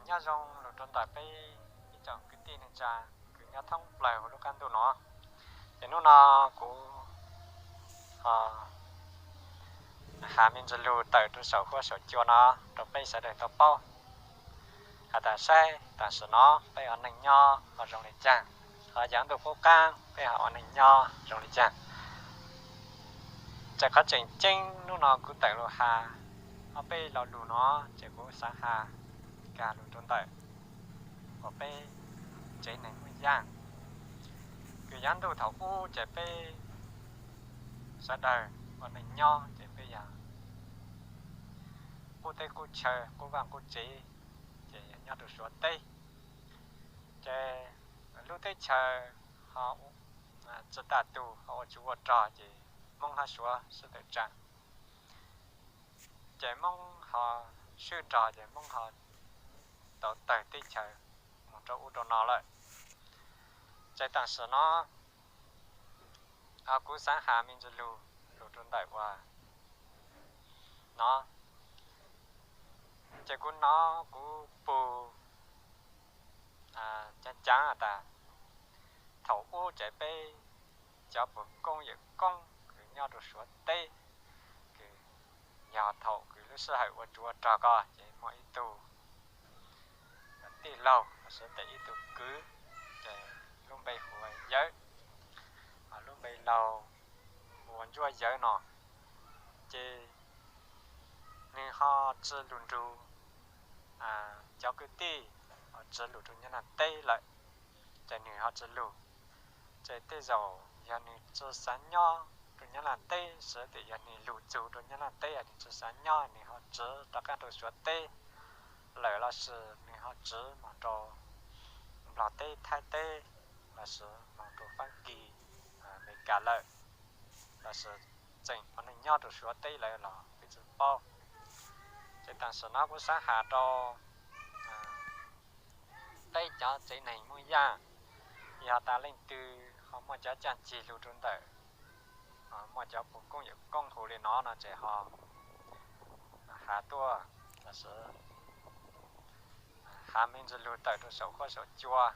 Nyob zoo lug rua ntawm peb ib tsoom kwv tij neej tsa kws nyob thoob plawg huv lub qaab ntuj no. Ces nub no kuv has me ntsis lug tawm rua saum huab saum cua no rua peb sawv daws tau paub has tas saib tam sim no peb ua neej nyob ho zoo li caag, ho yav ntuj qub qaab peb ho ua neej nyob zoo li caag. Ces qhov tseem ceeb nub no kuv tawm lug has ob peb lo lug no, ces kuv xaav has kag lug rua ntawm uas peb tsev neeg Moob Yaaj. Kws yav ntuj thaum ub ces peb sawv daws ua neej nyob ces peb yog qub teb qub chaw, qub vaaj qub tsev, ces yog nyob rua Suav teb. Ces lub teb chaws ho tsi tag tug, ho ua tsov ua rog ces Moob hab Suav sib tawm tsaam. Ces Moob ho swb rog ces Moob ho tau tawg teb chaws moog rua ub rua no lawm. Ces tam sim no kuv xaav has me ntsis lug, lug rua ntawm uas no, ces kuv nov kuv pug caav caav tas thaum ub ces peb cov puj koob yawm koob kws nyob rua Suav teb, kws yog thaum kws lub sij hawm ua tsov ua rog ko ces muaj ib tug tij laug lossis tes ib tug kwv, ces lub npe hu ua Yawv, lub npe laug hu ua Ntsuab Yawv no, ces nwg ho tsi lug nrug cov kwv tij, ho tsi lug rua Nyab Laj teb lawm, ces nwg ho tsi lug. Ces tej zaum yog nwg tsi xaav nyob rua Nyab Laj teb, lossis yog nwg lug txug rua Nyab Laj teb nwg tsi xaav nyob, nwg ho tsiv rov qaab rua Suav teb lawm, lossis nwg ho tsiv moog rua Nplog teb, Thaib teb, lossis moog rua Faab Kis, Amelikas lawm, lossis tseem ua neej nyob rua Suav teb lawm los peb tsi paub. Ces tam sim no kuv xaav has rua peb cov tsev neeg Moob Yaaj, yog tas leej twg ho muaj cov caaj ceg lug rua ntawm, muaj cov puj koob yawm koob hu li no no ces ho has tuaj, lossis has me ntsis lug tawm rua saum huab saum cua.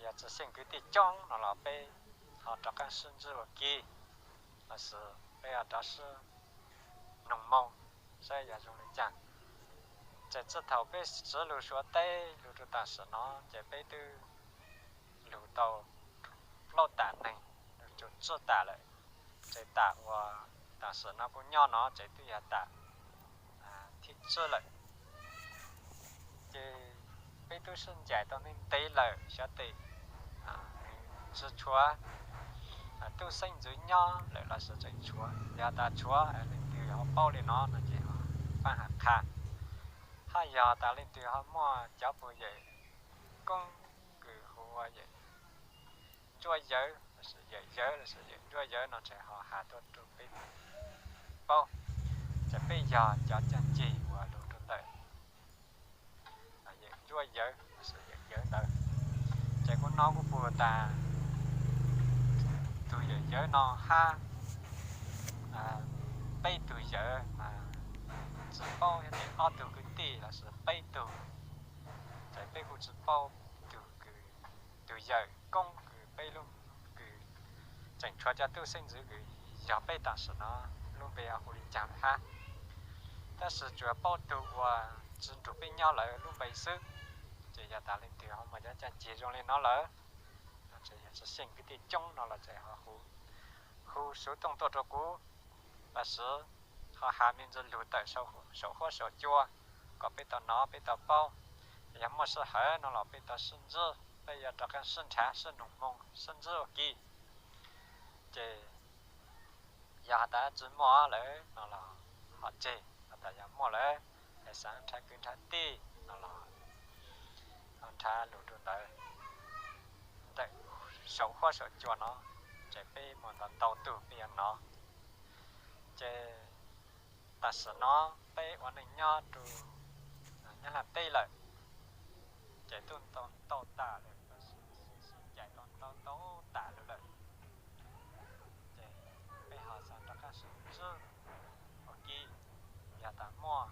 Yog tsi xyeej kwv tij coob no los peb ho rov qaab sib ntsib ua ke, lossis peb ho rov sib noog moo saib yog zoo li caag. Ces txij thaum peb tsiv lug Suav teb lug rua tam sim no ces peb twb lug tau plaub tam neeg, lug tau tsib tam lawm. Ces tam uas tam sim no kuv nyob no ces twb yog tam thib tsib lawm. Ces peb tub sib ncaim tau ntev ntev lawm, xyov tes nws tsi tshuav tub xeeb ntxwv nyob lawm lossis tseem tshuav. Yog tas tshuav, leej twg ho paub li no no ces ho faab has qha. Hab yog tas leej twg ho muaj cov puj yawm koob kws hu ua yawm Ntsuab Yawv lossis yawm Yawv lossis yawm Ntsuab Yawv no ces ho has tuaj rua peb paub. Ces peb yog cov caaj ceg uas lug rua ntawm yawm Ntsuab Yawv lossis yawm Yawv ntawd. Ces kuv nov kuv pug tas tug yawm Yawv no hab peb tug yawm, tsi paub yog ob tug kwv tij lossis peb tug. Ces peb kuj tsi paub tug, tug yawm koob kws peb lub, kws tseem tshuav cov tub xeeb ntxwv kws yog peb tam sim no lub npe hu li caag lawm hab. Tab sis tsuas paub tug uas tsi nrug peb nyob lawm lub npe xwb. Ces yog tas leej twg ho muaj cov caaj ceg zoo li no lawm, tsi xyeej kwv tij coob no los ces ho hu, hu xuv tooj tuaj rua kuv, lossis ho has me ntsis lug tawm saum huab saum cua kom peb tau nov peb tau paub. Yog muaj sij hawm no los peb tau sib ntsib, peb yuav rov qaab sib nrhav sib noog moo sib ntsib ua ke. Ces yog has tas tsi muaj lawm no los ho tseg, has tas yog muaj lawm, es xaav nrhav kwv nrhav tij no los ho nrhav lug rua ntawd, ntawm saum huab saum cua no, ces peb muaj ntau ntau tug peb yuav nov. Ces tam sim no peb ua neej nyob rua Nyab Laj teb lawm, ces tub ntau ntau tas lawm, sib ncaim tau ntau ntau tas lawm lawm. Ces peb ho xaav rov qaab sib ntsib ua ke, yog tas muaj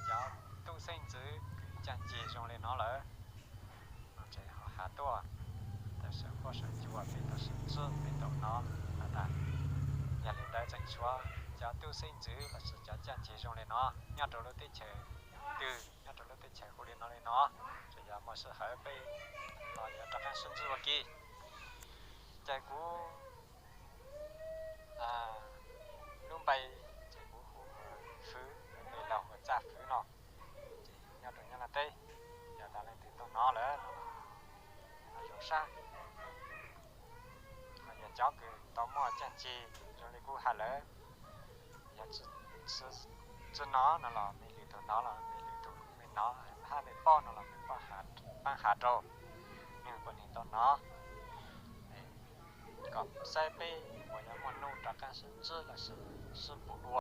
cov tub xeeb ntxwv kws caaj ceg xeeb ntxwv los sis cov caj ces zoo li no nyob rau lub teb chaws twg, nyob rau lub teb chaws hu li no li no, tsuas yog muaj sij hawm peb los yuav rov qab sib ntsib ua ke. Ces kuv lub npe ces kuv hu ua Fwv, npe laug hu ua Txaj Fwv no. Ces nyob rau Nyab Laj teb, yog tas leej twg tau hnov lawm no, zoo sab. Ho yog cov kws tau muaj caj ces zoo li kuv hais lawm, yog tsis hnov no los mej lwm tus hnov los mej lwm tus mej hnov, hab mej paub no los mej paab has rau nwg kuas nwg tau hnov, kom saib peb puas yuav muaj nuj rov qaab sib ntsib los sis sib pum dua.